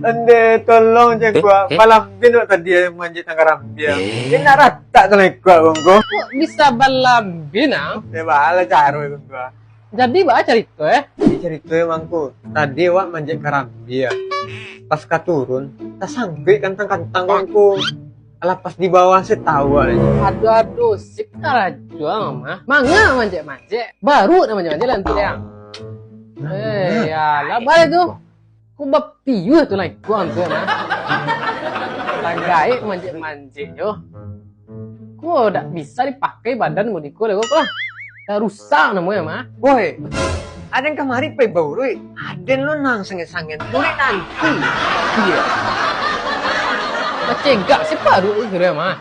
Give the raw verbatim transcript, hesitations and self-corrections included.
Ande, tolong, Cangkuak. Eh, eh. Balambin awak tadi, eh, manjek nan karambia. Eh. Indak ratak tu, Cangkuak, kongko. Kok bisa balambin, ah? Ya, baa lah caro, kongko. Jadi, baa carito, eh? Jadi, carito, eh, Mangku. Tadi awak manjek karambia. Pas ka turun, tasangkuik kantang-kantang, kongko. Alah, pas di bawah se tau awak. Aduh, aduh, si karajo, Mama. Manga manjek-manjek. Baru nak manjek-manjek lah, nanti, ya. Eh, ya lah, baa tu. Ko bapiuah tu lah ikuang tu, nah. Lah gaek manjek-manjek jo. Ko dak bisa dipakai badan model ko lai ko lah. Dah rusak namonyo, mah. Woi, aden kamari pai bauruik. Aden lo nan sangen-sangen. Buruik nanti. Iyo. Lah cegak si paruik tu, mah.